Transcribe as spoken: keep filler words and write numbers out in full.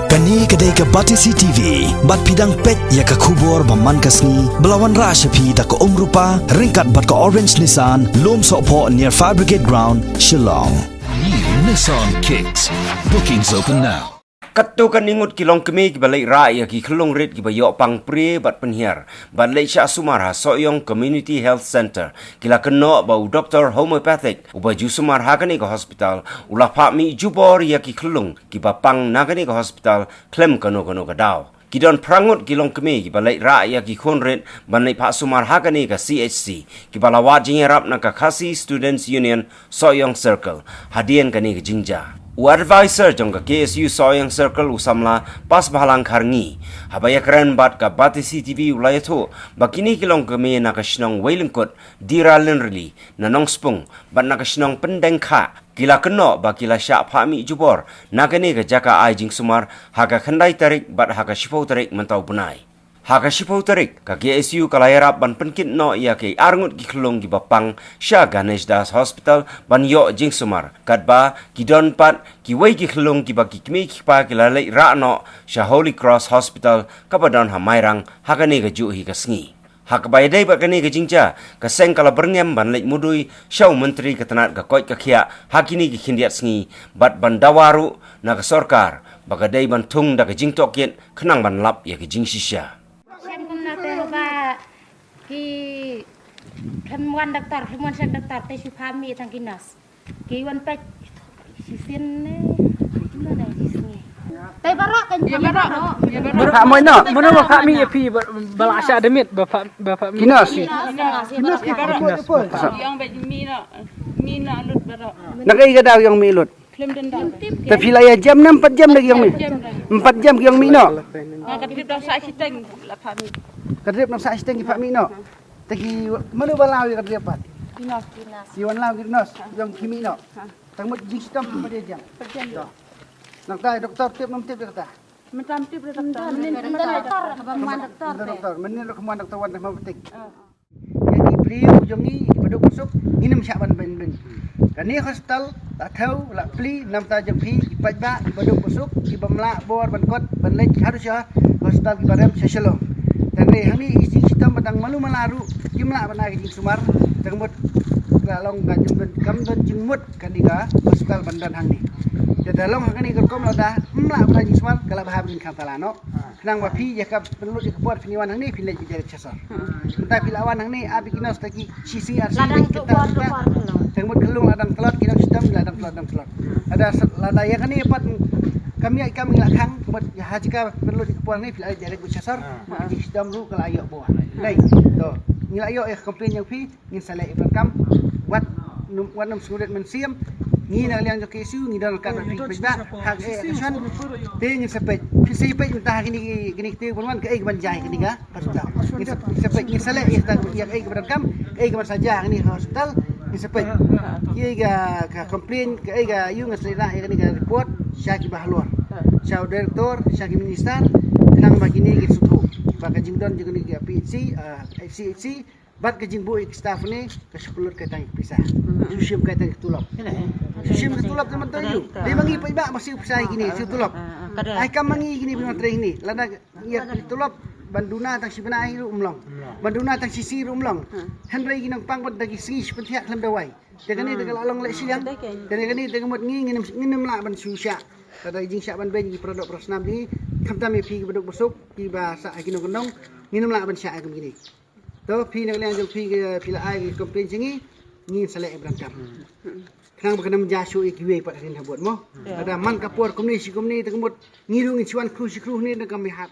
Kane ka dei ka Batesi T V, bad phi dang peit ïa ka khubor ba man ka sngi, ba la wanrah sha phi da ka Umrupa, ryngkat bad ka Orange Nissan, Lumsohphoh near Fire Brigade Ground, Shillong. New Nissan Kicks. Bookings open now. Katto katne ngut ki longkmie kiba leit rah ïa ki khyllung rit kiba ïoh pang prie bad pynhiar, bad leit shah sumar ha Sohiong Community Health Centre, ki la kynnoh ba u doktor homeopathic uba ju sumar ha kane ka hospital u la phah mih jubor ïa ki khyllung kiba pang na kane ka hospital khlem kano kano ka daw. Ki don phra ngut ki longkmie kiba leit rah ïa ki khun rit ban leit phah sumar ha kane ka C H C, kiba la wad jingïarap na ka Khasi Students Union Sohiong Circle hadien kane ka jingjia. U advisor jong ka K S U Sohiong Circle, u samla Pasbhalang Kharngi, haba ïakren bad ka Batesi T V, u la ïathuh ba kine ki longkmie na ka shnong Weilyngkut, Dira Lynrili, na Nongspung bad na ka shnong Pyndengkhah, ki la kynnoh ba ki la shah phah mih jubor na kane ka jaka ai jingsumar ha ka khyndai tarik bad ha ka shiphew tarik mynta u bnai. Ha ka shiphew tarik, ka K S U ka la ïarap ban pynkit noh ïa ki ar ngut ki khyllung kiba pang sha Ganesh Das Hospital ban ïoh jingsumar, katba ki don pat kiwei ki khyllung kiba ki kmie ki kpa ki la leit rah noh sha Holy Cross Hospital kaba don ha Mairang ha kane kajuh hi ka sngi. Ha kaba ïadei bad kane ka jingjia, ka seng ka la byrngem ban leit mudui sha u Myntri ka tnat ka koit ka khiah ha kine ki khyndiat sngi, bad ban dawa ruh na ka sorkar ba ka dei ban thung da ka jingtohkit khnang ban lap ïa ka jingshisha. Shem kumno te haba ki khlem wan doktor, khlem wan sha doktor te shu phah mih tang ki nurse. Ki wan peit shisien ne, kumno ne shisngi. Te baroh kan. Ïa baroh. Ïa baroh. Ba phah mih noh. Mano ba phah mih ïa phi ba, ba la shah da miet ba phah, ba phah mih. Ki nurse. Ki nurse. Ki nurse ki phah mih. Ïong ba mih noh. Mih noh lut baroh. Na kaei ka daw ïong mih lut? Khlem don daw. Te phi la ïa jem ne ym pat jem da ki ïong mih? Jem da. Ym pat jem ki ïong mih noh. Nga ka trip dang sah shiteng la phah mih. Ka trip dang sah shiteng ki phah mih noh. Te ki mano ba law ïa ka trip pat? Ki nurse. Ki nurse. Ki wan law ki nurse ïong ki mih noh. Tang mut jingshitom ki pat ïa jem. Pat jem. Nangta doktor tip ne ym tip ïa kata? Mynta ym tip ïa doktor. Mynta doktor, haba ym wan doktor. Mynta doktor, mynta ruh ym wan doktor wan da ma betik. Ïa ki briew jong ngi, ki baduk basuk, ngin ym shah ban beiñ beiñ. Kane hospital la thew, la plie namar jong phi, ki paidbah, ki baduk basuk, kiba ym lah bor ban kot ban leit haduh sha hospital kiba rem sha Shillong. Te hangne i jingshitom ba dang malu mala ruh kim lah ban ai ka jingsumar. Te ka mut ka long ka jingmut, kam don jingmut kane ka hospital ban don hangne. Te da long hangne ka rukom, lada ym lah ban ai jingsumar, ka la bha ba ngin khang tala noh. Khnang ba phi ïa ka pynlut ïa ka por phin ïa wan hangne phin leit direct sha sor. Mynta phi la wan hangne, ap ïa ki nurse da ki shi sngi ar sngi. La dang tlot por, tlot por. Te ka mut ka long la dang tlot, ki nongshong shnong la dang tlot, dang tlot. Lada, lada ïa kane pat kam ïaid kam, ngi la khang, ka mut ïa ha jaka pynlut ïa ka por hangne phi la leit direct bad sha sor. Ki nongshong shnong ruh ka la ïoh bor. Nai to, ngi la ïoh ïa ka complain jong phi. Ngin sa leh ïa ka kam. Wat nym, wat nym sngewrit mynsiem. Ngi na ka liang jong K S U ngi don ryngkat bad phi paidbah ha kaei ka shuwa. Te ngin sa peit, phi sa peit mynta ha kine, kine ki taïew ban wan kaei kaban jia ïa kane ka hospital. Ngin sa, ngin sa peit, ngin sa leh ïa ka, ïa kaei kaba donkam, kaei kaban sa jia ha kane ka hospital. Ngin sa peit ïa ka, ka complain, kaei ka ïoh, ngin sa leit rah ïa kane ka report sha kiba halor, sha u director, sha ki minister, khnang ba kine ki sngewthuh ba ka jingdon jong kane ka P H C, ah, C H C, bad ka jingbuh ïa ki staff ne ka shu pynlut kai tang ïa ki pisa. Shu shim kai tang ïa ki tulop. Shu shim ki tulop te mynta ïa u. Dei ma ngi paidbah ma siew pisa ïa kine, siew tulop. Ai kam ma ngi ïa kine, pynwan trei kine. Lada ïa ki tulop ban duna tang shi bnai ruh ym long. Ban duna tang shi sngi ruh ym long. Hynrei ki nongpang pat da ki sngi shi pynthikna khlem dawai. Te kane te ka la long leh shiliang. Te kane te ka mut ngi ngin ym, ngin ym lah ban shu shah. Te da ka jingshah ban beiñ ïa ki para doh para snam jong ngi. Khamtam ïa phi kiba duk ba suk, kiba sah ha ki nongkyndong. Ngin ym lah ban shah ïa kum kine. To phi na ka liang jong phi, phi la ai ka complain jong ngi, ngin sa leh ïa ka ba donkam. Khnang ba kan ym jia shuh ïa kiwei pat hadien habud mo. Lada man ka por kumne shi kumne te ka mut ngi ruh ngin shu wan khru shi khru ne da ka mihap.